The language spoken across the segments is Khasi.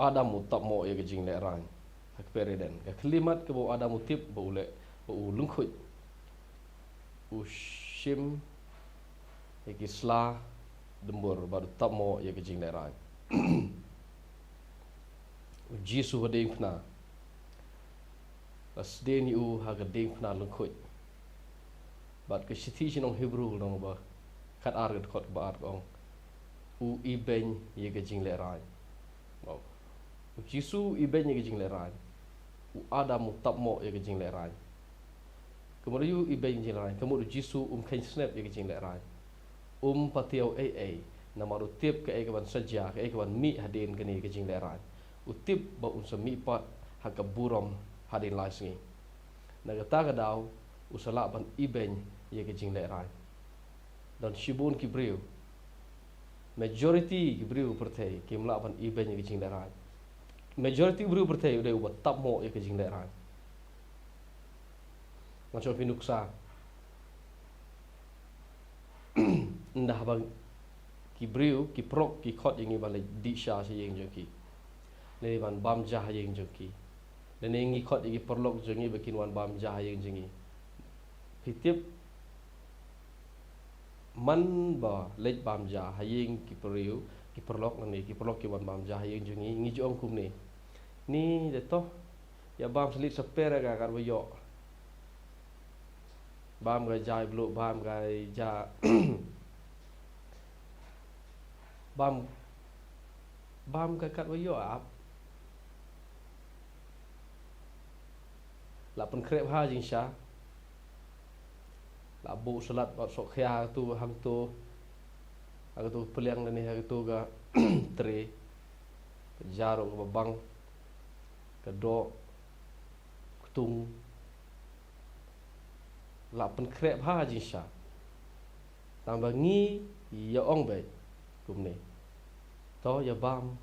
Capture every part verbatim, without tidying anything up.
Adam u tap mo ïa ka jinglehrain ha ka Eden. Ka khyllipmat kaba u Adam u tip ba u leh, ba u lyngkhuid, u shim ïa ki sla dymbur bad u tap mo ïa ka jinglehrain. U Jisu ha diengphna, la sdien ïa u ha ka diengphna lyngkhuid. Bad ka shithi sha ki nong Hebru lynnong ba khatar, ka dkhot ba ar ka ong, u ibeiñ ïa ka jinglehrain. Wow. U Jisu u ibeiñ ïa ka jinglehrain. U Adam u tap mo ïa ka jinglehrain. Kumno u ibeiñ ïa ka jinglehrain? Kumno u Jisu um kheiñ snep ïa ka jinglehrain? Um patiaw ei ei, namar u tip kaei kaban sa jia, kaei kaban mih hadien kane ka jinglehrain. U tip ba un sa mihpat ha ka burom hadien lai sngi. Na kata ka daw u sa lah ban ibeiñ ïa ka jinglehrain. Don shibun ki briew, majority ki briew pyrthei kim lah ban ibeiñ ïa ka jinglehrain. Majority ki briew pyrthei u dei uba tap mo ïa ka jinglehrain. Ngan shu pynuksa. Ynda haba ki briew, ki paralok ki khot ïa ngi ban leit dih sha sha ïing jong ki, lane ban bam ja ha ïing jong ki, lane ngi khot ïa ki paralok jong ngi ba kin wan bam ja ha ïing jong ngi. Phi tip, man ba leit bam ja ha ïing ki briew, ki paralok, lane ki paralok ki wan bam ja ha ïing jong ngi, ngi ju ong kumne: Ni, da toh, ïa bam slit saper ïa ka katba ïoh. Bam ka jai bluh, bam ka ja, bam, bam ka katba ïoh ap. La pynkhreh bha jingshisha. La buh salad bad sohkhia ha katu, ha katu, ha katu pliang lane ha katu ka tray. Ka ja ruh kaba bang, ka doh, ktung. La pynkhreh bha jingshisha. Tang ba ngi ïa ong beit kumne: To, ïa bam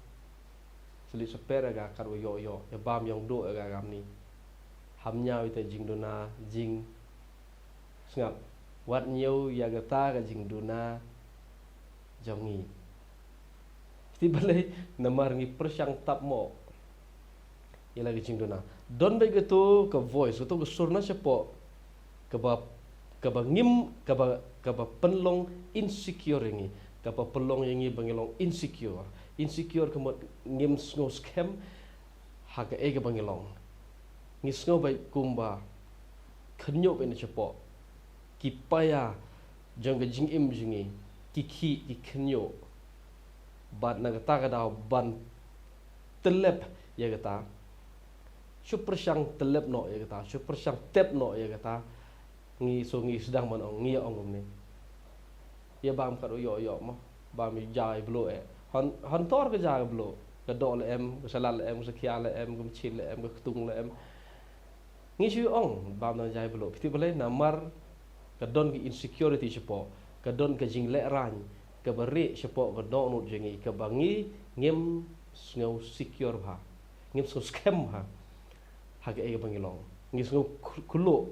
slit saper ïa ka katba ïoh ïoh, ïa bam ïong duh ïa ka kamni. Ham ñiew ïa ka jingduna jingsngap, wat ñiew ïa kata ka jingduna jong ngi. Phi tip balei? Namar ngi pyrshang tap mo ïa la ka jingduna. Don beit kato ka voice, kato ka sur na shapoh, kaba, kaba ngim, kaba, kaba pynlong insecure ïa ngi, kaba pynlong ïa ngi ba ngi long insecure. Insecure ka mut ngim sngew skhem ha kaei kaba ngi long. Ngi sngew beit kumba khynñiuh beit na shapoh. Ki paia jong ka jingim jong ngi ki khih, ki khynñiuh. Bad na kata ka daw ban tyllep ïa kata, shu pyrshang tyllep noh ïa kata, shu pyrshang tep noh ïa kata, ngi, so ngi sdang ban ong, ngi ïa ong kumne: Ïa bam katba ïoh ïoh mo, bam ïa ka jai bluh eh. Hon, hon tor ka jai bluh, ka doh la em, ka salad la em, ka sohkhia la em, ka machine la em, ka ktung la em. Ngi shu ong bam na jai bluh. Phi tip balei? Namar ka don ka insecurity shapoh, ka don ka jinglehrain kaba rieh shapoh ka dohnud jong ngi, kaba ngi ngim sngew secure bha, ngim sngew skhem bha ha kaei kaba ngi long. Ngi sngew kh-, khlur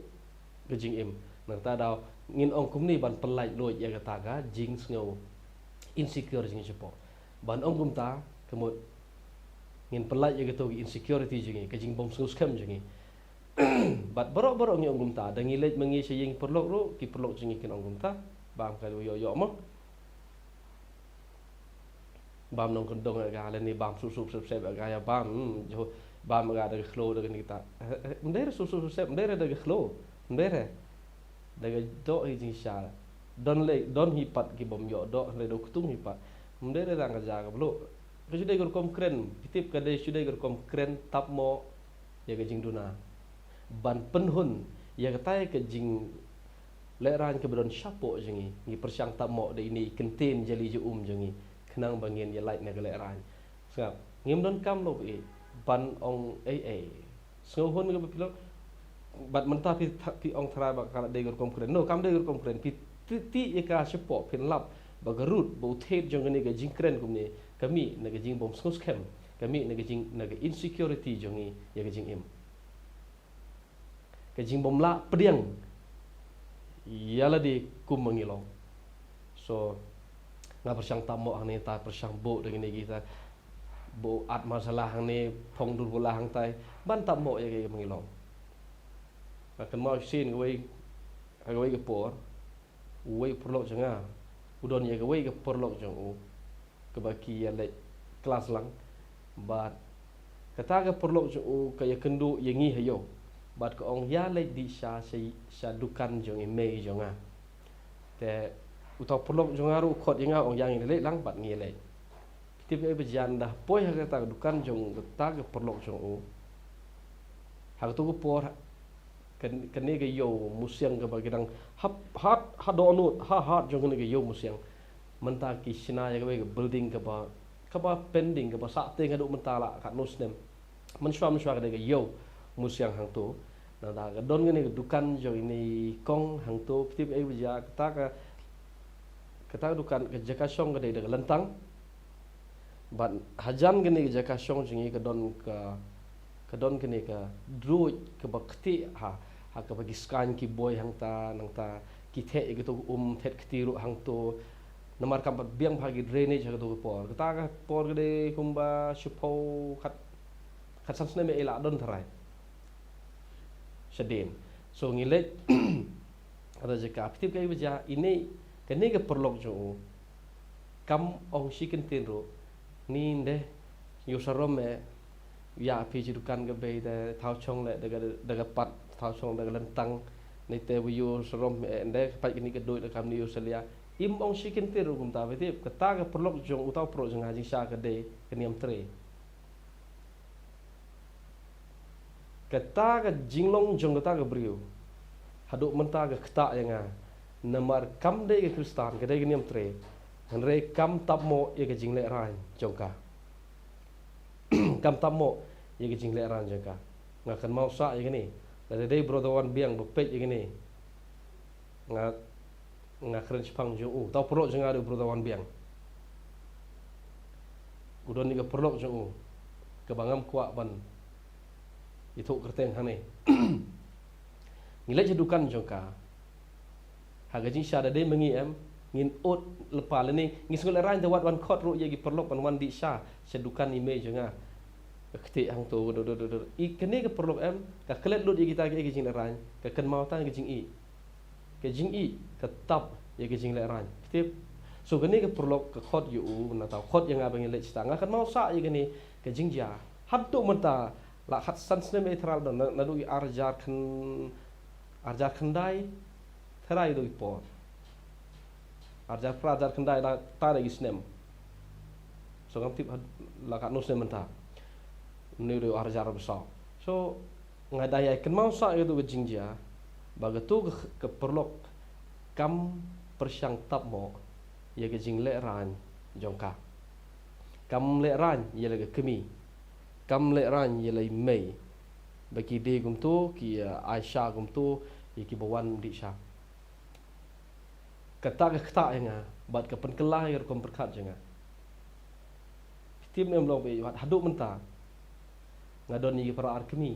ka jingim. Na kata daw ngin ong kumne ban pyllait luid ïa kata ka jingsngew insecure jong ngi shapoh. Ban ong kumta ka mut ngin pyllait ïa kato ka insecurity jong ngi, ka jingbym sngew skhem jong ngi. Bad baroh baroh ngi ong kumta, da ngi leit ma ngi sha ïing paralok ruh, ki paralok jong ngi kin ong kumta: Bam katba ïoh ïoh mo. Bam nongkyndong ïa ka, lane bam sup sup sep sep ïa ka, ïa bam, hmm, jo, bam ïa ka da ka khloo da kane kata. Eh, eh, ym dei re sup sup sep sep, ym dei re da ka khloo, ym dei re da ka doh hi jingshisha. Don lei, don hi pat ki bym ïoh doh, lei da u ktung hi pat. Ym dei re tang ka jia ka bluh. Ka shu dei ka rukom kren, phi tip, ka dei shu dei ka rukom kren tap mo ïa ka jingduna. Ban pynhun ïa katai ka jinglehrain kaba don shapoh jong ngi, ngi pyrshang tap mo da ine i kyntien jali ja um jong ngi, khnang ba ngin ïa lait na ka lehrain. Sngap, ngim donkam lok i ban ong ei ei. Sngewhun kaba phi long. Bad mynta phi tha-, phi ong tharai ba ka la dei ka rukom kren. No, kam dei ka rukom kren. Phi ti, ti ïa ka shapoh, phin lap ba ka root, ba u thied jong kane ka jingkren kumne, ka mih na ka jingbym sngew skhem, ka mih na ka jing, na ka insecurity jong ngi ïa ka jingim. Ka jingbym lah pdiang ïa lade kumba ngi long. So nga pyrshang tap mo hangne, ta pyrshang buh da kine kita. Bo at masala hangne, phong dur bula hangtai, ban tap mo ïa ka ïa ka mangi long. Nga kynmaw shisien kawei, kawei ka por, uwei u paralok jong nga u don ïa kawei ka paralok jong u, kaba ki ïa leit klas lang. Bad kata ka paralok jong u ka ïa kynduh ïa ngi ha ïew. Bad ka ong ïa leit dih sha, sha, sha dukan jong i mei jong nga. Te uta u paralok jong nga ruh u khot ïa nga, ong ïa ngi leit lang bad ngi leit. Phi tip ei ba jan da poi ha kata ka dukan jong kata ka paralok jong u. Ha kato ka por, kan, kane ka ïew musiang kaba ki dang hap, hat, ha dohnud, ha hat jong kane ka ïew musiang. Mynta ki shna ïa kawei ka building kaba, kaba pending, kaba sah teng haduh mynta la katno snem. Mynshuwa, mynshuwa kane ka ïew musiang hangto. Nangta ka don kane ka dukan jong ine i kong hangto, phi tip ei ba jan, kata ka, kata ka dukan, ka jaka shong ka dei da ka lyntang. Bad hajan kane ka jaka shong jong ngi ka don ka, ka don kane ka druid kaba ktieh ha, ha kaba ki skaiñ ki boi hangta, nangta ki theh ïa kato ka um, thet kti ruh hangto. Namar kam pat biang bha ki drainage ha kato ka por. Kata ka por ka dei kumba shiphew khat, khatsan snem ïa la don tharai. Shadien. So ngi leit, kata jaka, phi tip kaei ba jan, ine, kane ka paralok jong u kam ong shi kyntien ruh, ni nde, ïoh sarom eh, ïa phi shi dukan ka bei da thaw chong leh da ka, da ka pat, thaw chong da ka lyntang, ni te ba ïoh sarom eh, nde ka pat kane ka duid la kam ni ïoh salia. Im ong shi kyntien ruh kumta, phi tip, kata ka paralok jong uta u paralok jong nga jingshisha ka dei ka niam trei. Kata ka jinglong jong kata ka briew haduh mynta ka ktah ïa nga. Namar kam dei ka Khristan, ka dei ka niam trei, hynrei kam tap mo ïa ka jinglehrain jong ka. Kam tap mo ïa ka jinglehrain jong ka. Nga kynmaw sah ïa kane. Lada dei brother Wan Biang ba peit ïa kane, nga, nga kren shaphang jong u. Uta u paralok jong nga dei u brother Wan Biang. U don ïa ka paralok jong u kaba ngam kwah ban ïathuh kyrteng hangne. Ngi leit sha dukan jong ka. Ha ka jingshisha da dei ma ngi em, ngin ud lypa lane ngi sngewlehrain da wat wan khot ruh ïa ki paralok ban wan dih sha, sha dukan i mei jong nga. Ka ktieh hangto, do, do, do, do. I kane ka paralok em, ka klet lut ïa kita kiei ki jinglehrain, ka kynmaw tang ka jingïeit. Ka jingïeit ka tap ïa ka jinglehrain. Phi tip? So kane ka paralok ka khot ïa u, nangta u khot ïa nga ba ngin leit shata. Nga kynmaw sah ïa kane ka jingjia. Haduh mynta la khatsan snem ei tharai don, na, naduh i ar hajar khyndai, ar hajar khyndai tharai dei ki por. Ar hajar phra, ar hajar khyndai la tang dei ki snem. So ngam tip had-, la katno snem mynta. Mynne dei ar hajar arphew saw. So nga da ïai kynmaw sah ïa kato ka jingjia, ba kato ka, ka paralok kam pyrshang tap mo ïa ka jinglehrain jong ka. Kam lehrain ïa la ka kmie. Kam lehrain ïa la i mei. Ba ki die kumto, ki, eh, ai sha kumto ïa kiba wan dih sha. Kata ka ktah ïa nga bad ka pynkylla ïa ka rukom pyrkhat jong nga. Phi tip ne em long ba ïa, haduh mynta nga don ïa ki para ar kmie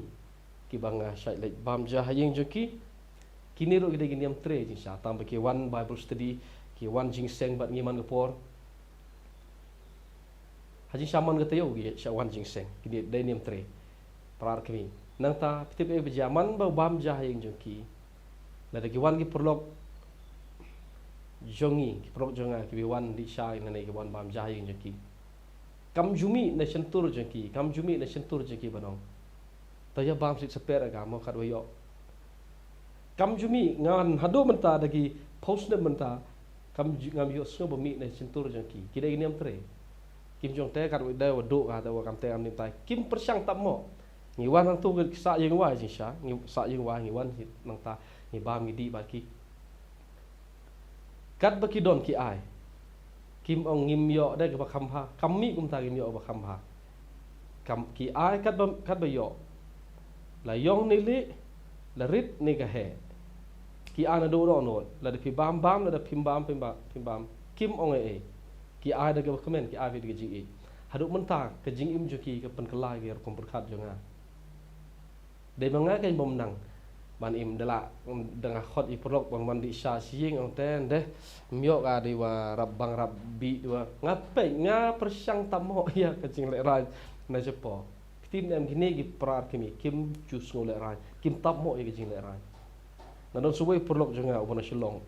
kiba nga shait leit bam ja ha ïing jong ki. Kine ruh ki dei ki niam trei jingshisha, tang ba ki wan Bible study, ki wan jingseng bad ngi man ka por. Ha jingshisha man ka taïew ki shah wan jingseng, ki dei, dei niam trei. Para ar kmie. Nangta phi tip ei ba jia, man ba bam ja ha ïing jong ki, lada ki wan ki paralok jong ngi, ki paralok jong nga, kiba wan dih sha nangne, ki wan bam ja ha ïing jong ki, kam ju mih na shyntur jong ki, kam ju mih na shyntur jong ki ban ong, to ïa bam shisha per ïa ka mo, katba ïoh. Kam ju mih, ngan haduh mynta da ki phew snem mynta, kam ju, ngam ïohsngew ba mih na shyntur jong ki. Ki dei ki niam trei. Kim jong te katba dei wa duh ka, te wa kam te kam niam trei. Kim pyrshang tap mo. Ngi wan hangto ki sah ïing wai jingshisha, ngi sah ïing wai, ngi wan nangta, ngi bam ngi dih bad ki. Katba ki don ki ai. Kim ong ngim ïoh de kaba kham bha. Kam mih kumta, ngim ïoh kaba kham bha. Kam ki ai katba, katba ïoh. La ïong ne lieh, la rit ne ka heh. Ki ai naduh dohnud, lada phi bam bam, lada phim bam phim bam, phim bam. Kim ong ei ei. Ki ai da kaba kmen, ki ai da ka jingïeit. Haduh mynta ka jingim jong ki ka pynkylla ïa ka rukom pyrkhat jong nga. Dei ma nga ka ïa bym nang. Ban im da la, da nga khot i paralok ban wan dih sha shi ïing, ong te, nde, ym ïoh ka, dei wa rap bang rap bih dei wa. Nga peit, nga pyrshang tam mo ïa ka jinglehrain na shapoh. Ktien em, kine ki para kmie kim ju sngew lehrain, kim tam mo ïa ka jinglehrain. Nga don sa uwei u paralok jong nga uba na Shillong.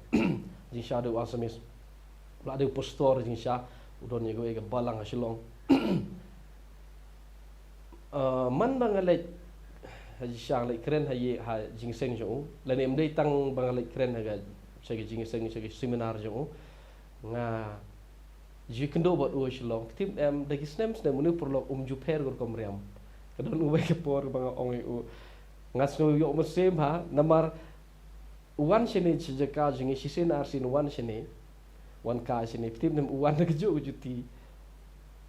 Jingshisha dei u Assamese. La dei u pastor jingshisha, u don ïa kawei ka balang ha Shillong. Ah, man ba nga leit ha jingshisha, leit kren ha ïing, ha jingïaseng jong u. Lane ym dei tang ba nga leit kren ha ka, sha ka jingïaseng, sha ka seminar jong u. Nga ju ïakynduh bad u ha Shillong. Ktien em, da ki snem snem une u paralok um ju pher ka rukom riam. Ka don uwei ka por ba nga ong ïa u, nga sngew ïoh mynsiem ha, namar u wan shane sha jaka jong ngi shisien arsien, u wan shane, wan kai shane, ktien em, u wan da kajuh ka juti.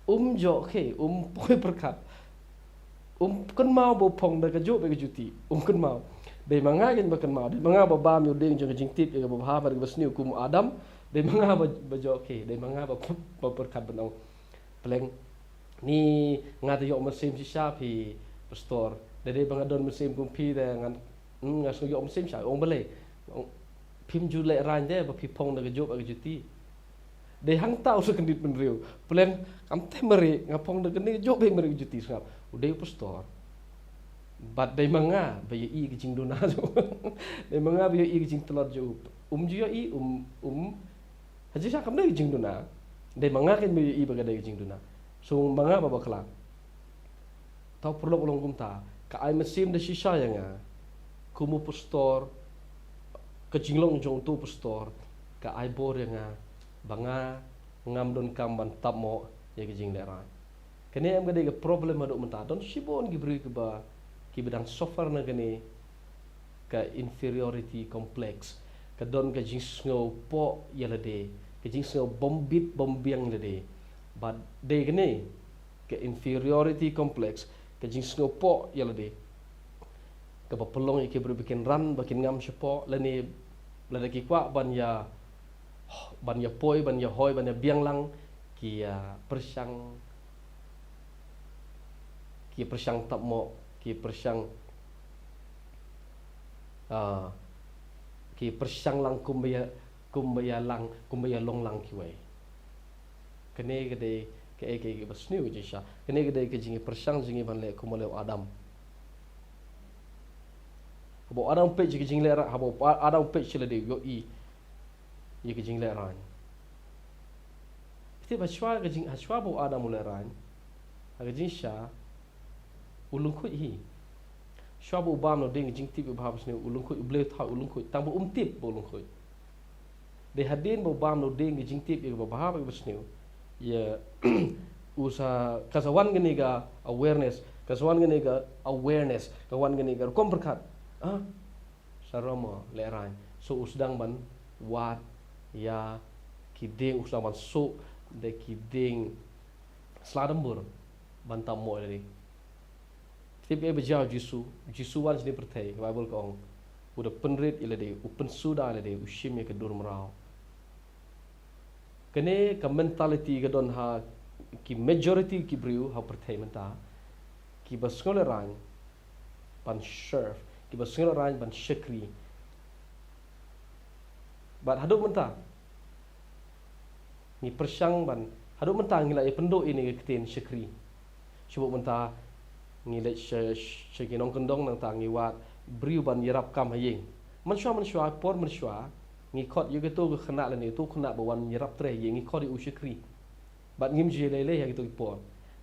Um joh khie, um poi pyrkhat. Um kynmaw ba u phong da kajuh beit ka juti. Um kynmaw. Dei ma nga keiñ ba kynmaw. Dei ma nga ba bam ïa u dieng jong ka jingtip ïa kaba bha bad kaba sniew kum u Adam. Dei ma nga ba, ba joh khie. Dei ma nga ba, ba pyrkhat ban ong, pleng, ni nga te ïoh mynsiem shisha phi, pastor. Da dei ba nga don mynsiem kum phi te ngan, hmm, nga sngew ïoh mynsiem shisha. Ong balei? Ong, phim ju lehrain te ba phi phong da kajuh bad ka juti. Dei hangta u sa kyndit bynriew. Pleng, kam te mareh, nga phong da kane kajuh bad mareh ka juti, sngap. U dei u pastor. Bad dei ma nga ba ïohi ka jingduna jong u. Dei ma nga ba ïohi ka jingtlot jong u. Um ju ïohi, um, um. Ha jingshisha kam dei ka jingduna. Dei ma nga keiñ ba ïohi ba ka dei ka jingduna. So ma nga ba bakla. Te u paralok u long kumta, ka ai mynsiem da shisha ïa nga. Kum u pastor, ka jinglong jong uto u pastor ka ai bor ïa nga ba nga ngam donkam ban tam mo ïa ka jinglehrain. Kane em ka dei ka problem haduh mynta. Don shibun ki briew kiba, kiba dang suffer na kane ka inferiority complex. Ka don ka jingsngewpoh ïa lade, ka jingsngew bym bit bym biang ïa lade. Bad dei kane ka inferiority complex, ka jingsngewpoh ïa lade, kaba pynlong ïa ki briew ba kin ran, ba kin ngam shapoh, lane lada ki kwah ban ïa, ban ïa poi, ban ïa hoi, ban ïa biang lang, ki ïa pyrshang, ki ïa pyrshang tam mo, ki ïa pyrshang, ah, ki ïa pyrshang lang kumba ïa, kumba ïa lang, kumba ïa long lang kiwei. Kane ka dei kaei kaei kaba sniew jingshisha. Kane ka dei ka jingïapyrshang jong ngi ban leh kumba leh u Adam. Haba u Adam u peit sha ka jinglehrain, haba u Adam u peit sha lade u ïohi ïa ka jinglehrain. Phi tip, hashwa ka jing, hashwa ba u Adam u lehrain, ha ka jingshisha u lyngkhuid hi. Shuwa ba u bam na u dieng ka jingtip ba bha bad sniew, u lyngkhuid, u Blei u thaw u lyngkhuid, tang ba um tip ba u lyngkhuid. Dei hadien ba u bam na u dieng ka jingtip ïa kaba bha bad kaba sniew, ïa, u sa, ka sa wan kane ka awareness, ka sa wan kane ka awareness, ka wan kane ka rukom pyrkhat. Ah, sa rama lehrain. So u sdang ban wad ïa ki dieng, u sdang ban suh da ki dieng sla dumbur ban tam mo ïa lade. Phi tip kaei ba jia u Jisu? U Jisu wan shane pyrthei, ka Baibl ka ong, u da pynrit ïa lade, u pynsuda ïa lade, u shim ïa ka dur mraw. Kane ka mentality ka don ha ki majority ki briew ha pyrthei mynta, kiba sngew lehrain ban serve, kiba sngew lehrain ban shakri. Bad haduh mynta ngi pyrshang ban, haduh mynta ngi la ïa pynduh ïa kane ka ktien shakri. Shu buh mynta ngi leit sha, sha ki nongkyndong, nangta ngi wad briew ban ïarap kam ha ïing. Mynshuwa, mynshuwa, por mynshuwa ngi khot ïa kato ka khynnah lane uto u khynnah ba wan ïarap trei ha ïing, ngi khot ïa u shakri. Bad ngim ju ïalei lei ha kito ki por.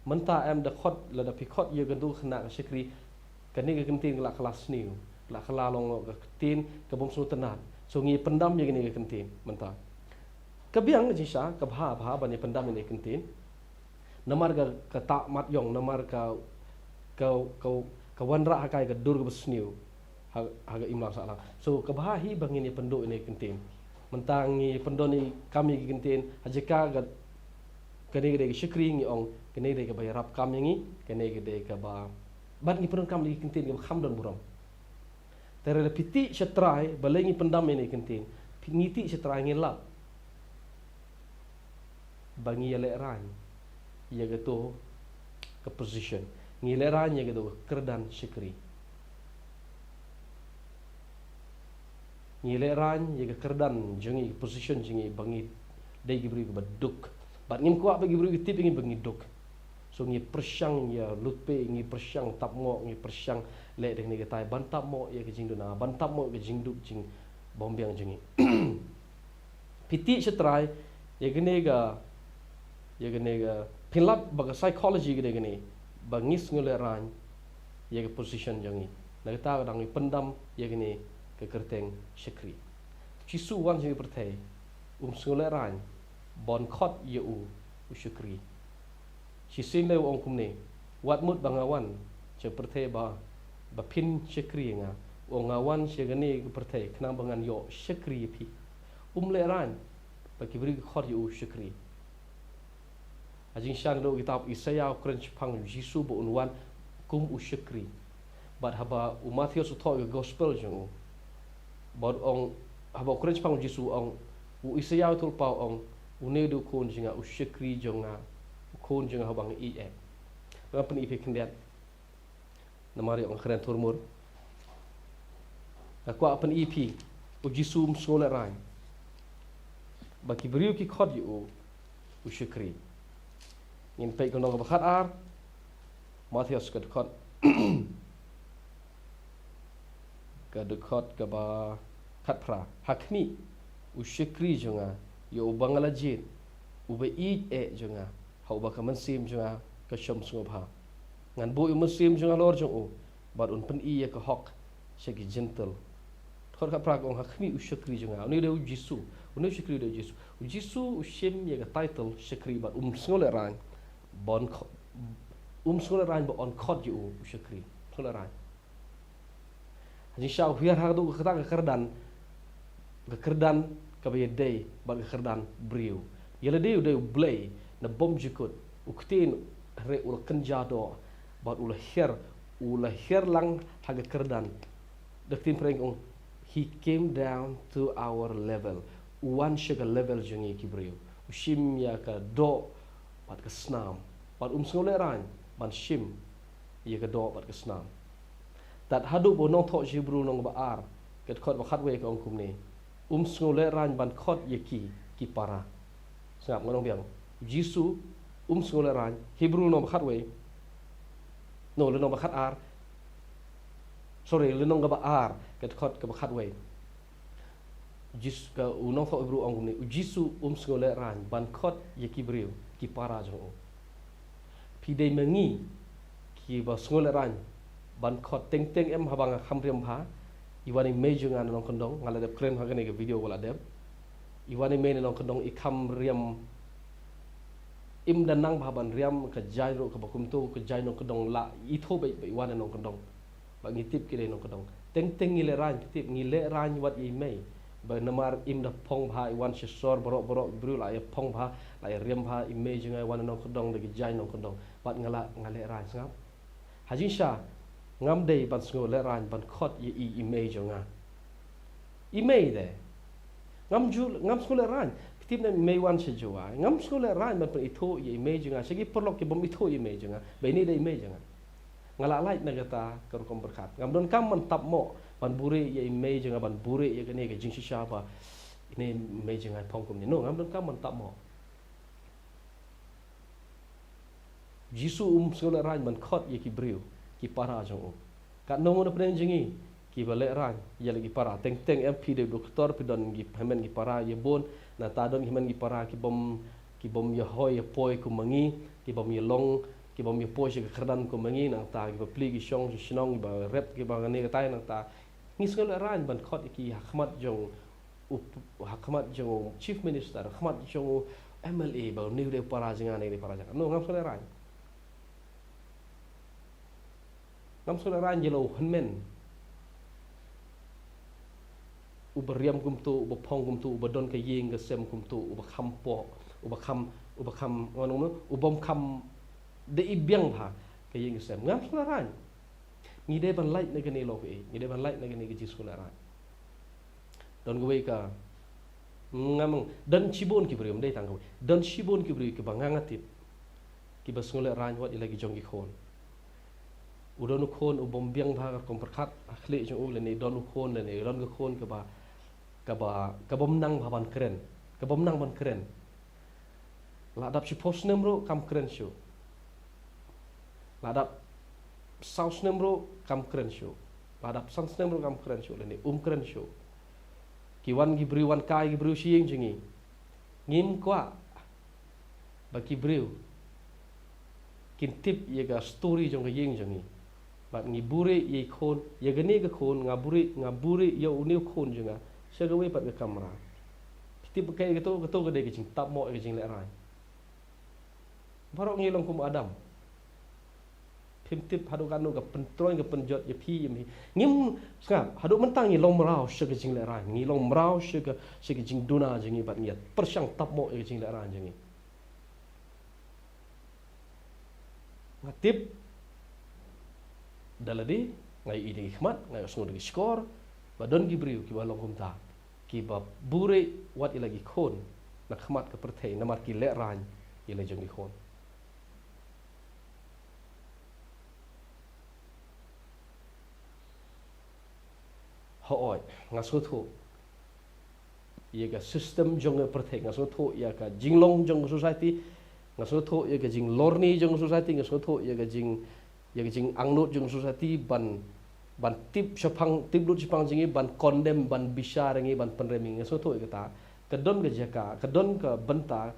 Mynta em da khot, lada phi khot ïa katu ka khynnah ka shakri, kane ka kyntien ka la kylla sniew, ka la kylla long ka kyntien ka bym sngewtynnad. So ngi pyndam ïa kane ka kyntien mynta. Ka biang jingshisha, ka bha, bha ban ïa pyndam ïa kane ka kyntien. Namar ka, ka tah mat ïong, namar ka, ka, ka, ka wanrah ha ka, ka dur kaba sniew ha, ha ka imlang sahlang. So ka bha hi ba ngin ïa pynduh ïa kane ka kyntien. Mynta ngi pyndon ïa kam ïa ki kyntien, ha jaka ka, kane ka dei ka shakri, ngi ong kane ka dei kaba ïarap kam ïa ngi, kane ka dei kaba, bad ngi pyndonkam ïa ki kyntien kaba kham don burom. Te lada phi tih sha trai, balei ngi pyndam ïa kane ka kyntien? Phi, ngi tih sha trai, ngi lap ba ngi ïa lehraiñ ïa kato ka position, ngi ïa lehraiñ ïa kato ka kyrdan shakri. Ngi lehraiñ ïa ka kyrdan jong ngi, position jong ngi, ba ngi dei ki briew kiba duk. Bad ngim kwah ba ki briew ki tip ïa ngi ba ngi duk. So ngi pyrshang ïa lutpe, ngi pyrshang tap ngoh, ngi pyrshang leh da kane katai ban tap ngoh ïa ka jingduna, ban tap ngoh ïa ka jingduk jingbymbiang jong ngi. Phi tip shatrai ïa kane ka, ïa kane ka, pynlap ba ka psychology ka dei kane, ba ngi sngew lehraiñ ïa ka position jong ngi. Na kata ka daw ngi pyndam ïa kane ka kyrteng shakri. Jisu wan sha ka pyrthei, um sngew lehraiñ ban khot ïa u, u shakri. Shisien lei u ong kumne, wat mut ba nga wan sha ka pyrthei ba, ba phin shakri ïa nga. U ong nga wan sha kane ka pyrthei khnang ba ngan ïoh shakri ïa phi. Um lehraiñ ba ki briew ki khot ïa u shakri. Ha jingshisha naduh kitab Isaïah u kren shaphang Jisu ba un wan kum u shakri. Bad haba u Mathaios u thoh ïa ka gospel jong u, bad ong, haba u kren shaphang Jisu u ong, u Isaïah u thoh lypa u ong, une u dei u khun jong nga, u shakri jong nga, u khun jong nga haba nga ïeit eh. Ngan pyni phi khyndiat. Namar ïoh nga kren thurmur. Nga kwah pyni phi, u Jisu um sngew lehraiñ ba ki briew ki khot ïa u, u shakri. Ngin peit ka lynnong kaba khat ar, Mathaios ka dkhot, ka dkhot kaba khat phra. Ha khmih, u shakri jong nga, ïa uba nga la jied, uba ïeit eh jong nga, ha uba ka mynsiem jong nga ka shong sngewbha. Ngan buh ïa u mynsiem jong nga halor jong u, bad un pyni ïa ka hok sha ki Jentil. Dkhot khat phra ka ong ha khmih u shakri jong nga. Une u dei u Jisu. Une u shakri u dei u Jisu. U Jisu u shim ïa ka title shakri bad um sngew lehraiñ ban kho-, um sngew lehraiñ ba un khot ïa u, u shakri. Sngew lehraiñ. Ha jingshisha u hiar ha ka dei kata ka kyrdan, ka kyrdan kaba ïadei bad ka kyrdan briew. Ïa lade u dei u Blei na bymjukut, u ktien, hynrei u la kynja doh bad u la hiar, u la hiar lang ha ka kyrdan. Da ka ktien Phareng ong, he came down to our level. U wan sha ka level jong ngi ki briew. U shim ïa ka doh bad ka snam. Bad um sngew lehraiñ ban shim ïa ka doh bad ka snam. Tad haduh ba u nongthoh Hebru lynnong ba ar, ka dkhot ba khatwei ka ong kumne, um sngew lehraiñ ban khot ïa ki, ki para. Sngap, ngan ong biang. Jisu um sngew lehraiñ, Hebru lynnong ba khatwei. No, lynnong ba khat ar. Sorry, lynnong kaba ar, ka dkhot kaba khatwei. Jis-, ka, u nongthoh Hebru ong kumne, u Jisu um sngew lehraiñ ban khot ïa ki briew, ki para jong u. Phi dei ma ngi kiba sngew lehraiñ ban khot? Teng teng em haba nga kham riam bha, i wan i mei jong nga na nongkyndong, nga la dep kren ha kane ka video ba la dep. I wan i mei na nongkyndong, i kham riam, im da nang bha ban riam, ka jaiñ ruh kaba kumto, ka jaiñ nongkyndong la ithuh beit ba i wan na nongkyndong. Ba ngi tip ki dei nongkyndong. Teng teng ngi lehraiñ, phi tip, ngi lehraiñ wat ïa i mei. Ba namar im da phong bha, i wan sha sor baroh baroh, briew la ïa phong bha, la ïa riam bha, i mei jong nga i wan na nongkyndong da ki jaiñ nongkyndong. Bad nga la, nga lehraiñ, sngap. Ha jingshisha, ngam dei ban sngew lehraiñ ban khot ïa i, i mei jong nga. I mei de. Ngam ju, ngam sngew lehraiñ. Phi tip, na i mei wan sha Jowai, ngam sngew lehraiñ ban pynithuh ïa i mei jong nga sha ki paralok ki bym ithuh ïa i mei jong nga ba ine i dei i mei jong nga. Nga la lait na kata ka rukom pyrkhat. Ngam donkam ban tap moh ban buri ïa i mei jong nga, ban buri ïa kane ka jingshisha ba ine i mei jong nga i phong kumne. No, ngam donkam ban tap moh. Jisu um sngew lehraiñ ban khot ïa ki briew, ki para jong u. Katno ngut na pdeng jong ngi kiba lehraiñ ïa la ki para? Teng teng em, phi dei u doktor, phi don ki hynmen ki para ïa bun, nangta don ki hynmen ki para ki bym, ki bym ïa hoi ïa poi kum ma ngi, ki bym ïa long, ki bym ïa poi sha ka kyrdan kum ma ngi, nangta kiba plie ki shong sha shnong, kiba rep, kiba kane katai, nangta ngi sngew lehraiñ ban khot ïa ki ha khmat jong u, ha khmat jong u Chief Minister, ha khmat jong u M L A, ba une u dei para jong nga, une u dei para jong nga. No, ngam sngew lehraiñ. Ngam sngew lehraiñ ïa la u hynmen uba riam kumto, uba phong kumto, uba don ka ïing ka sem kumto, uba kham poh, uba kham, uba kham, ngan ong, uba ym kham da i biang bha ka ïing ka sem. Ngam sngew lehraiñ. Ngi dei ban lait na kane lok, eh, ngi dei ban lait na kane ka jingsngew lehraiñ. Don kawei ka, ngam ong, don shibun ki briew, ym dei tang kawei, don shibun ki briew kiba nga, nga tip kiba sngew lehraiñ wat ïa la ki jong ki khun. U don u khun u bym biang bha ka rukom pyrkhat ha khlieh jong u, lane don u khun, lane don ka khun kaba Kaba, kabym nang bha ban kren. Kabym nang ban kren. La dap shiphew snem ruh kam kren shuh. La dap saw snem ruh kam kren shuh. La dap san snem ruh kam kren shuh. Lane um kren shuh. Ki wan ki briew, wan kai ki briew sha ïing jong ngi. Ngim kwah ba ki briew kin tip ïa ka story jong ka ïing jong ngi. Bad ngi buhrieh ïa i khun, ïa kane ka khun, nga buhrieh, nga buhrieh ïa une u khun jong nga sha kawei pat ka kamra. Phi tip kaei kato? Kato ka dei ka jingtap noh ïa ka jinglehrain. Baroh ngi long kum u Adam. Phim tip haduh katno ka pyntroiñ ka pynjot ïa phi ïa me. Ngim sngap, haduh mynta ngi long mraw sha ka jinglehrain. Ngi long mraw sha ka, sha ka jingduna jong ngi bad ngi ïa pyrshang tap noh ïa ka jinglehrain jong ngi. Nga tip da lade, nga ïohi da ki khmat, nga ïohsngew da ki shkor ba don ki briew kiba long kumta, kiba buhrieh wat ïa la ki khun na khmat ka pyrthei namar ki lehrain ïa la jong ki khun. Hooid, nga sngewthuh ïa ka system jong ka pyrthei, nga sngewthuh ïa ka jinglong jong ka society, nga sngewthuh ïa ka jinglorni jong ka society, nga sngewthuh ïa ka jing, ïa ka jingangnud jong ka society ban, ban tip shaphang, tip lut shaphang jong ngi, ban condemn, ban bishar ïa ngi, ban pynrem ïa ngi, nga sngewthuh ïa kata. Ka don ka jaka, ka don ka bynta,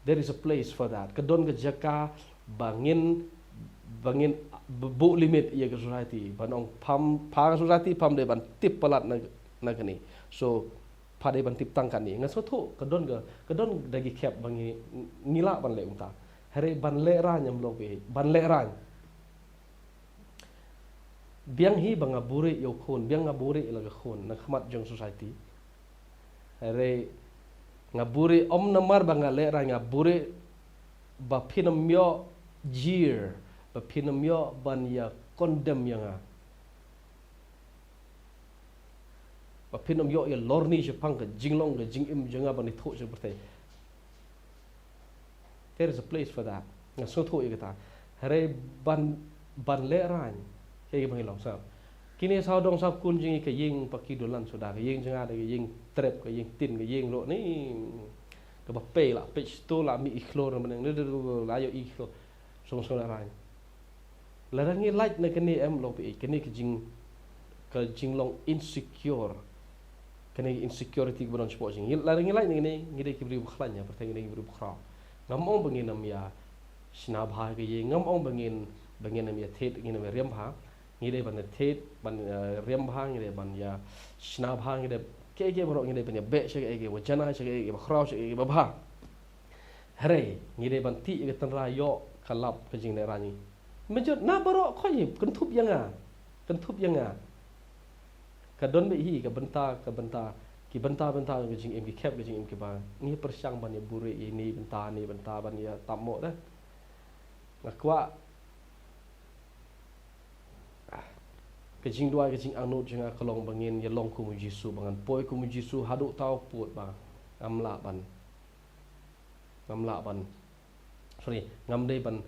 there is a place for that. Ka don ka jaka ba ngin, ba ngin buh limit ïa ka society. Ban ong pham, pha ka society pham dei ban tip palat na, na kane. So pha dei ban tip tang kane. Nga sngewthuh ka don ka, ka don da ki khep ba ngi, ngi lah ban leh kumta. Hynrei ban lehrain em long phi, ban lehrain. Biang hi ba nga buhrieh ïa u khun, biang nga buhrieh ïa la ka khun na khmat jong society. Hynrei nga buhrieh ym namar ba nga lehrain, nga buhrieh ba phin ym ïoh jeer, ba phin ym ïoh ban ïa condemn ïa nga. Ba phin ym ïoh ïa lorni shaphang ka jinglong ka jingim jong nga ban ïathuh sha pyrthei. There is a place for that. Nga sngewthuh ïa kata. Hynrei ban, ban lehrain, kaei kaba ngi long sngap. Kine sawdong sawkun jong ngi, ka ïing ba ki dulan suda, ka ïing jong nga dei ka ïing trep, ka ïing tin, ka ïing ruh ni kaba pei la peit shuh la mih i khlur na bneng, la ïoh i khlur. Sngewsih lehrain. Lada ngi lait na kane em long phi, kane ka jing, ka jinglong insecure. Kane insecurity kaba don shapoh jong ngi. Lada ngi lait na kane, ngi dei ki briew ba khlaiñ, ïa pyrthei ngi dei ki briew ba khraw. Ngam ong ba ngin ym ïa shna bha ka ïing, ngam ong ba ngin, ba ngin ym ïa thied, ngin ym ïa riam bha. Ngi dei ban ïa thied, ban, eh, riam bha, ngi dei ban ïa shna bha, ngi dei kiei kiei baroh, ngi dei ban ïa beh sha kiei kiei ba janai, sha kiei kiei ba khraw, sha kiei kiei ba bha. Hynrei ngi dei ban tih ïa ka tynrai ïoh ka lap ka jinglehrain ngi. Mynjur na baroh khoit hi kynthup ïa nga. Kynthup ïa nga. Ka don beit hi ka bynta, ka bynta, ki bynta bynta ka jingim, ki khep ka jingim kiba ngi pyrshang ban ïa buhrieh ïa ine i bynta, ine i bynta ban ïa tap noh da. Nga kwah, ah, ka jingduwai ka jingangnud jong nga ka long ba ngin ïa long kum u Jisu, ba ngan poi kum u Jisu haduh thaw pud ba ngam lah ban, ngam lah ban, sorry, ngam dei ban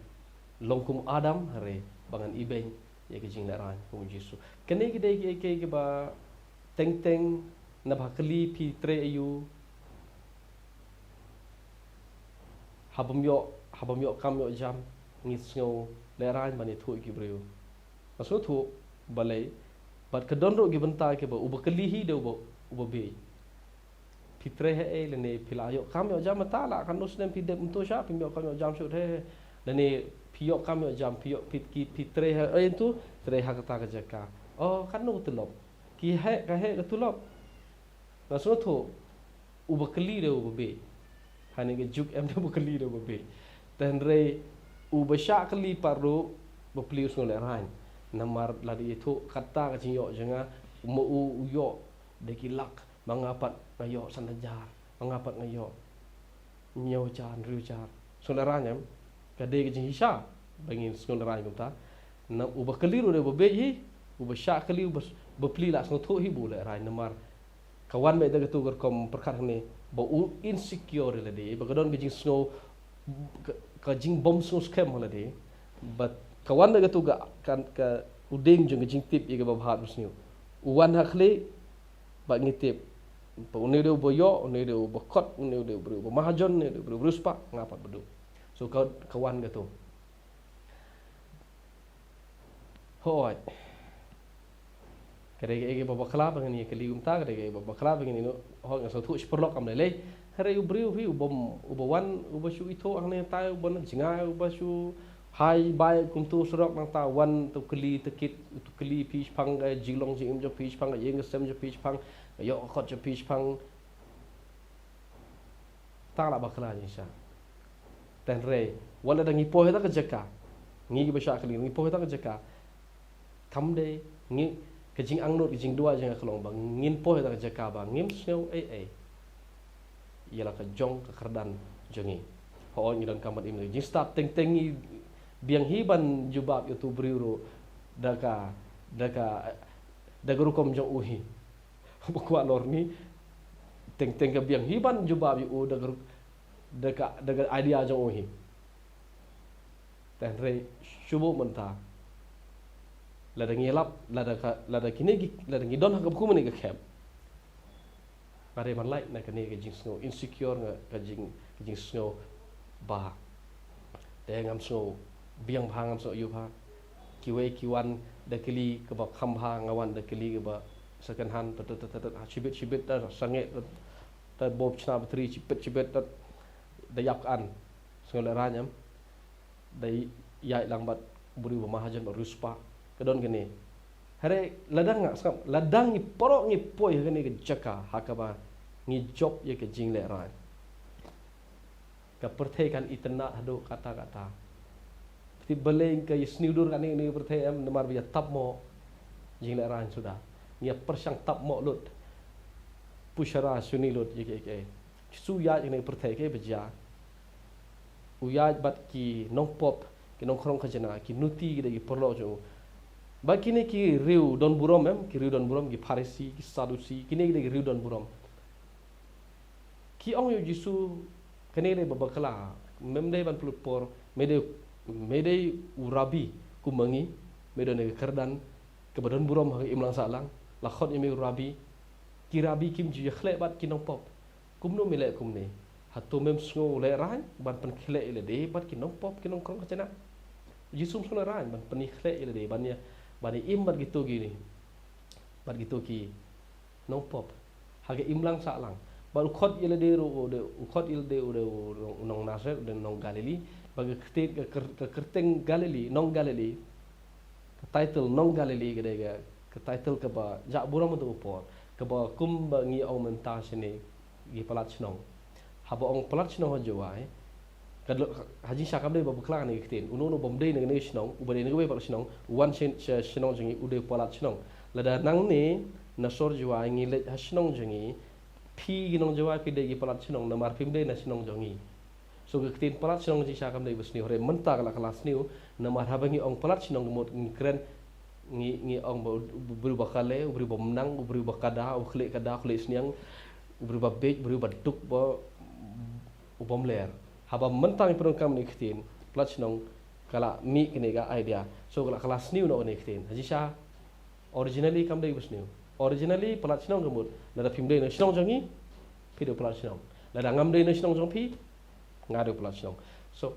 long kum u Adam, hynrei ba ngan ibeiñ ïa ka jinglehrain kum u Jisu. Kane ki dei kiei kiei kiba teng teng na ba kylli phi trei aïu. Haba ym ïoh, haba ym ïoh kam ïoh jam, ngi sngew lehrain ban ïathuh ïa ki briew. Nga sngewthuh balei, bad ka don ruh ki bynta kiba uba kylli hi dei uba, uba bieit. Phi trei haei lane phi la ïoh kam ïoh jam mynta la katno snem phi dep mynta sha phim ïoh kam ïoh jam shuh te. Lane phi ïoh kam ïoh jam, phi ïoh, phi, ki, phi trei haei mynta, trei ha kata ka jaka. Oh, katno ka tulop? Ki heh, ka heh ka tulop. Nga sngewthuh uba kylli dei uba bieit. Hane ka juk em dei uba kylli dei uba bieit. Te hynrei uba shah kylli pat ruh bapli u sngew lehrain. Namar lada ïathuh kata ka jingïoh jong nga, ma u u ïoh da ki lak, ma nga pat nga ïoh san hajar, ma nga pat nga ïoh hynñiew hajar, hynriew hajar. Sngew lehrain em? Ka dei ka jingshisha ba ngin sngew lehrain kumta. Na uba kylli ruh dei uba bieit hi, uba shah kylli, uba, bapli la sngewthuh hi ba u lehrain namar ka wan beit da katu ka rukom pyrkhat hangne ba u insecure ïa lade, ba ka don ka jingsngew, ka, ka jingbym sngewskhem ha lade. Bad ka wan da katu ka, ka, ka u dieng jong ka jingtip ïa kaba bha bad sniew. U wan ha khlieh, bad ngi tip Une u dei uba ïoh, une u dei uba kot, une u dei u briew uba mahajon, une u dei u briew uba riewspah, nga pat ba duh. So ka, ka wan kato. Hooid. Ka dei kaei kaba bakla ba ngin ïa kylli kumta, ka dei kaei kaba bakla ba ngin ïa, hooid, nga sngewthuh shi paralok kam lei lei. Hynrei u briew hi uba, uba wan, uba shu ithuh hangne tai, uba na jngai, uba shu hai bai kumto surok, nangta wan to kylli, to kit, to kylli phi shaphang ka jinglong jingim jong phi, shaphang ka ïing ka sem jong phi, shaphang ka ïoh ka kot jong phi, shaphang Tang la bakla jingshisha. Te hynrei wat lada ngi poi ha kata ka jaka, ngi kiba shah kylli, ngi poi ha kata ka jaka, kam dei ngi, ka jingangnud, ka jingduwai jong nga ka long ba ngin poi ha kata ka jaka ba ngim sngew ei ei ïa la ka jong ka kyrdan jong ngi. Hooid, ngi donkam ban im da ka jingstad, teng teng ngi biang hi ban jubab ïa uto u briew ruh da ka, da ka, da ka rukom jong u hi. Ba kwah lor ngi, teng teng ka biang hi ban jubab ïa u da ka, da ka, da ka idea jong u hi. Te hynrei shu buh mynta, lada ngi lap, lada ka, lada kine ki, lada ngi don ha kaba kum kane ka khep, nga dei ban lait na kane ka jingsngew insecure, nga ka jing, ka jingsngew ba te ngam sngew biang bha, ngam sngew ïoh bha. Kiwei ki wan da kali kaba kham bha, nga wan da kali kaba second hand, tat tat tat tat, ha shibit shibit, ta sangeh, ta, ta bob chna batri shibit shibit, ta da ïap ka an. Sngew lehraiñ em. Da ïaid lang bad u briew ba mahajon, bad riewspah. Ka don kane. Hynrei lada nga sngap, lada ngi pyrshah ngi poi ha kane ka jaka ha kaba ngi jop ïa ka jinglehraiñ, ka pyrthei kan itynnad haduh katta katta. Pyrthei balei ka ïa sniew dur kane, kane ka pyrthei em, namar ba ïa tap mo jinglehraiñ suda. Ngi ïa pyrshang tap mo lut. Pushara suni lut ïa kiei kiei. Jisu ïaid kane ka pyrthei, kaei ba jia? U ïaid bad ki nongpop, ki nongkhrong khajna, ki nuti, ki dei ki paralok jong u. Bad kine ki riew don burom em, ki riew don burom, ki Pharisi, ki Sadusi, kine ki dei ki riew don burom. Ki ong ïa u Jisu, kane dei ba bakla, mem dei ban pynlut por, me dei, me dei u rabi kum ma ngi, me don ka kyrdan kaba don burom ha ka imlang sahlang, la khot ïa me u rabi. Ki rabi kim ju ïakhleh bad ki nongpop. Kumno me leh kumne? Hato mem sngew lehraiñ ban pynkhleh ïa lade bad ki nongpop, ki nongkhrong khajna? U Jisu um sngew lehraiñ ban pynkhleh ïa lade, ban ïa, ban ïa im bad kito ki, bad kito ki nongpop ha ka imlang sahlang. Bad u khot ïa lade ruh, u dei, u khot ïa lade u dei u nong, u nong Nasareth, u dei u nong Galili. Bad ka kyrteng, ka kyr-, ka kyrteng Galili, nong Galili, ka title nong Galili ka dei ka, ka title kaba jah burom ha kato ka por, kaba kumba ngi ong mynta shane ki palat shnong. Haba ong palat shnong ha Jowai, ka dei, ha jingshisha kam dei ba bakla kane ka ktien. Uno uno bym dei na kane ka shnong, uba dei na kawei pat ka shnong, u wan sha, sha shnong jong ngi, u dei palat shnong. Lada nangne na sor Jowai ngi leit ha shnong jong ngi, phi ki nong Jowai phi dei ki palat shnong namar phim dei na shnong jong ngi. So ka ktien palat shnong jingshisha kam dei ba sniew, hynrei mynta ka la, ka la sniew, namar haba ngi ong palat shnong ka mut ngi kren, ngi, ngi ong ba u, u briew ba kale, u briew ba mnang, u briew ba kada, u khlieh kada, u khlieh sniang, u briew ba bieit, u briew ba duk, ba u bym ler. Haba mynta ngi pyndonkam ïa kane ka ktien palat shnong, ka la mih kane ka idea. So ka la, ka la sniew noh kane ka ktien. Ha jingshisha originally kam dei ba sniew. Originally palat shnong ka mut lada phim dei na shnong jong ngi, phi dei palat shnong. Lada ngam dei na shnong jong phi, nga dei palat shnong. So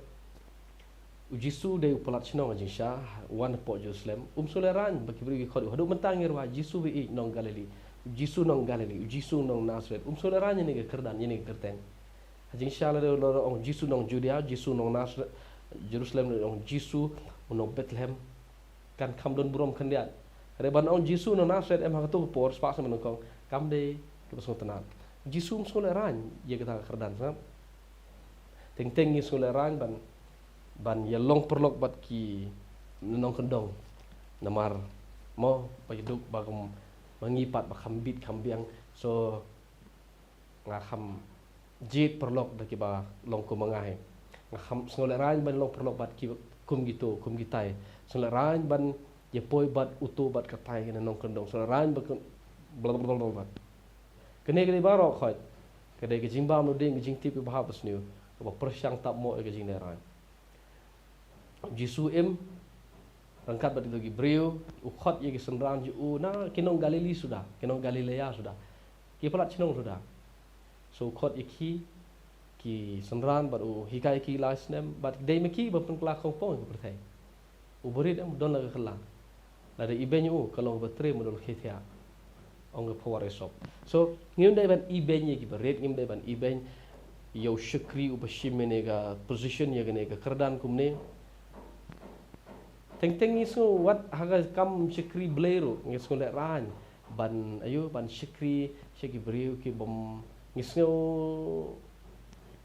u Jisu dei u palat shnong ha jingshisha, wan hapoh Jerusalem, um sngew lehraiñ ba ki briew ki khot ïa u. Haduh mynta ngi ïohi Jisu ba ïeit, nong Galili. U Jisu nong Galili, u Jisu nong Nasareth. Um sngew lehraiñ ïa kane ka kyrdan, ïa kane ka kyrteng. Ha jingshisha lada, lada ong Jisu nong Judea, Jisu nong Nasareth, Jerusalem, lada ong Jisu u nong Bethlehem, kan kham don burom khyndiat. Hynrei ban ong Jisu nong Nasareth em ha kato ka por, spah snem nyngkong, kam dei kaba sngewtynnat. Jisu um sngew lehraiñ ïa kata ka kyrdan, sngap. Teng teng ngi sngew lehraiñ ban, ban ïa long paralok bad ki nongkyndong. Namar mo, ba ïa duk ba kum ma ngi pat ba kham bit kham biang. So nga kham jied paralok da kiba long kum ma nga hi. Nga kham sngew lehraiñ ban long paralok bad ki kum kito, kum kitai. Sngew lehraiñ ban ïa poi bad uto bad katai, kine nongkyndong. Sngew lehraiñ bad kum, bla bla bla bla. Kane ka dei baroh khoit. Ka dei ka jingbam lade, ka jingtip kaba hap ba sniew, kaba pyrshang tap mo ïa ka jinglehraiñ. Jisu im ryngkat bad kito ki briew, u khot ïa ki synran jong u na ki nong Galili suda, ki nong Galilea suda. Ki palat chnong ruh da. So khot ïa ki, ki synran bad u hikai ki lai snem bad dei ma ki ba pynkylla khongpong ïa ka pyrthei. U barit em don la ka kylla. Lada ibeiñ u ka long ba trei ma dol khie thiah. Ong ka Power Aesop. So ngim dei ban ibeiñ ïa ki barit, ngim dei ban ibeiñ ïa u shakri u ba shim ïa ne ka position ïa kane ka kyrdan kumne. Teng teng ngi sngew wat ha ka kam shakri Blei ruh ngi sngew lehraiñ ban ayu ban shakri sha ki briew ki bym ngi sngew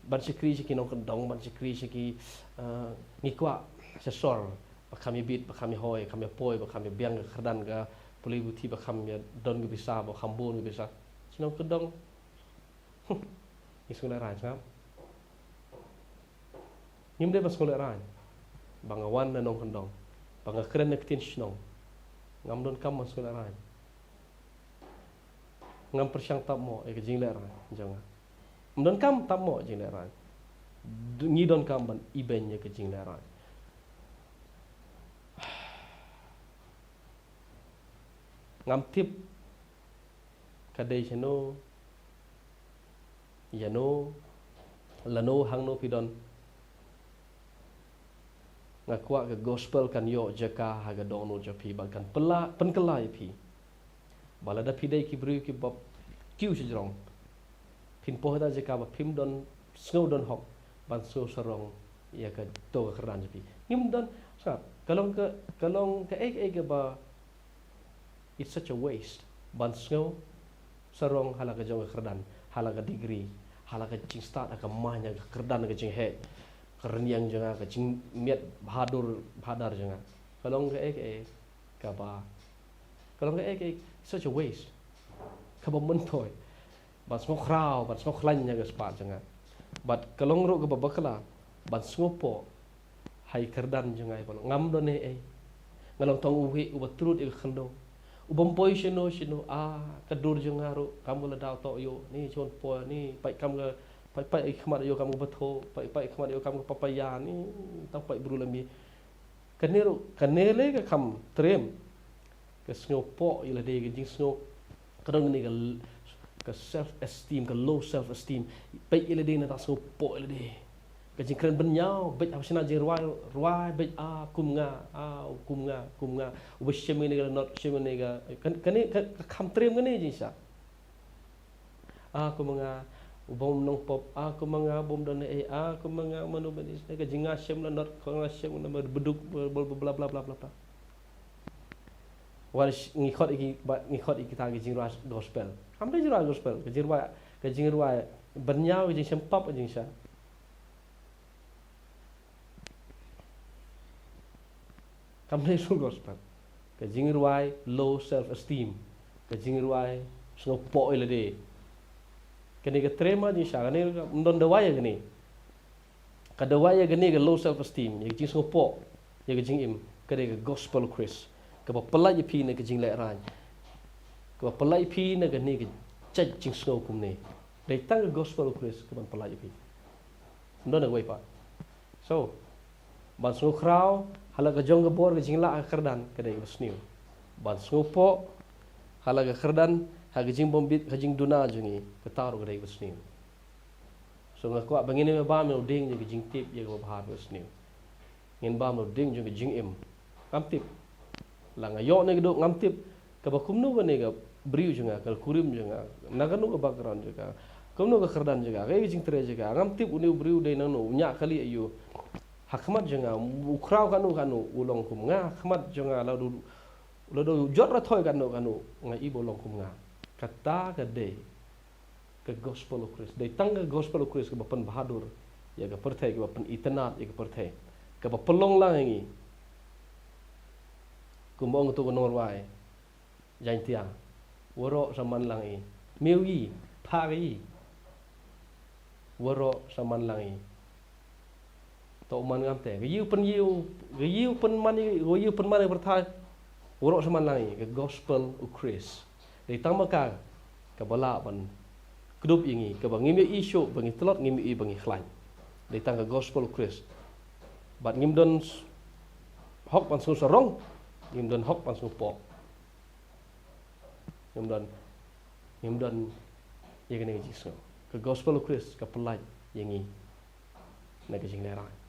ban shakri sha ki nongkyndong, ban shakri sha ki, eh, ngi kwah sha sor ba kham ïa bit, ba kham ïa hoi, kham ïa poi, ba kham ïa biang ka kyrdan ka pule buti, ba kham ïa don ka pisa, ba kham bun ka pisa. Sha nongkyndong. Ngi sngew lehraiñ sngap. Ngim dei ban sngew lehraiñ ba nga wan na nongkyndong, ba nga kren na ktien shnong. Ngam don kam ban sngew lehraiñ. Ngam pyrshang tap mo ïa ka jinglehraiñ jong nga. Ngam don kam tap mo ïa ka jinglehraiñ. Ngi don kam ban ibeiñ ïa ka jinglehraiñ. Ngam tip ka dei shano, ïano, lano hangno phi don. Nga kwah ka gospel kan ïoh jaka ha ka dohnud jong phi bad kan pynkylla ïa phi. Ba lada phi dei ki briew ki bym kiew shajrong, phin poi ha ka jaka ba phim don sngew don hok ban sngew sarong ïa kato ka kyrdan jong phi. Ngim don sngap ka long ka, ka long kaei kaei kaba it's such a waste ban sngew sarong ha la ka jong ka kyrdan, ha la ka degree, ha la ka jingstad, ha ka main, ha ka kyrdan, ha ka jingheh, ka rynïeng jong nga, ka jingmiat bahadur bahadar jong nga. Ka long kaei kaei kaba, ka long kaei kaei such a waste kaba myntoi ban sngew khraw, ban sngew khlaiñ ïa ka spah jong nga. Bad ka long ruh kaba bakla ban sngew poh ha i kyrdan jong nga, i ba long ngam don ei ei. Nga long tang uwei uba trud ïa ka khyndew, u bym poi shano shano. Ah, ka dur jong nga ruh kam ka la daw toh ïoh, ni shon poi, ni pait kam ka, pait pait i khmat ïoh kam ka batho, pait pait i khmat ïoh kam ka papaya, ni tang pait bru lam i. Kane ruh, kane le ka kham trem. Ka sngew poh ïa lade, ka jingsngew, ka don kane ka l-, ka self esteem, ka low self esteem. Peit ïa lade, na ta sngew poh ïa lade. Ka jingkren bynñiaw, beit ha shna jingrwai, rwai beit, ah kum nga, ah kum nga, kum nga. Uba shem ïa kane ka not, shem ïa kane ka, kan-, kane ka, ka kham trem kane jingshisha. Ah kum nga u bym nongpop, ah kum nga u bym don ei, ah kum nga mano mano, ka jing nga shem la not, ka nga shem la beduk, bla bla bla bla bla. Wat ngi khot ïa ki, ba ngi khot ïa kita ki jingrwai gospel. Kam dei jingrwai gospel, ka jingrwai, ka jingrwai bynñiaw, ka jingshem pop, ka jingshisha. Kam dei soul gospel. Ka jingrwai low self esteem. Ka jingrwai sngew poh ïa lade. Kane ka trem ha jingshisha, kane ka, ym don dawai ïa kane. Ka dawai ïa kane ka low self esteem, ïa ka jingsngew poh ïa ka jingim, ka dei ka gospel u Khrist. Kaba pyllait ïa phi na ka jinglehraiñ. Kaba pyllait ïa phi na kane ka jait jingsngew kumne. Dei tang ka gospel u Khrist kaban pyllait ïa phi. Ym don kawei pat. So, ban sngew khraw ha la ka jong ka bor ka jinglah ha ka kyrdan, ka dei kaba sniew. Ban sngew poh ha la ka kyrdan, ha ka jingbym bit, ka jingduna jong ngi, kata ruh ka dei kaba sniew. So nga kwah ba ngin ym bam ïa u dieng jong ka jingtip ïa kaba bha, kaba sniew. Ngin bam ïa u dieng jong ka jingim. Ngam tip. La nga ïoh ne kdew ngam tip. Kaba kumno kane ka briew jong nga, ka kurim jong nga, na kano ka background jong ka, kumno ka kyrdan jong ka, kaei ka jingtrei jong ka, ngam tip. Une u briew dei nangno, u ñiah kali aïu ha khmat jong nga, u khraw kano kano, u long kum nga ha khmat jong nga, lada u, lada u jot rathoi kano kano, nga i ba u long kum nga. Kata ka dei ka gospel u Khrist. Dei tang ka gospel u Khrist kaba pynbahadur ïa ka pyrthei, kaba pynitynnad ïa ka pyrthei, kaba pynlong lang ïa ngi. Kumba ong uto u nongrwai Jaiñtia, waroh sa man lang i. Miew i, phah i. Waroh sa man lang i. To u man ngam te. Ka ïew pynïew, ka ïew pynman i, ka ïew pynman i pyrthei. Waroh sa man lang i, ka gospel u Khrist. Dei tang ma ka kaba lah ban kdup ïa ngi, kaba ngim ïohi shuh ba ngi tlot, ngim ïohi ba ngi khlaiñ. Dei tang ka gospel u Khrist. Bad ngim don s-, hok ban sngew sarong, ngim don hok ban sngew poh. Ngim don, ngim don ïa kane ka jingsngew. Ka gospel u Khrist ka pyllait ïa ngi na ka jinglehrain.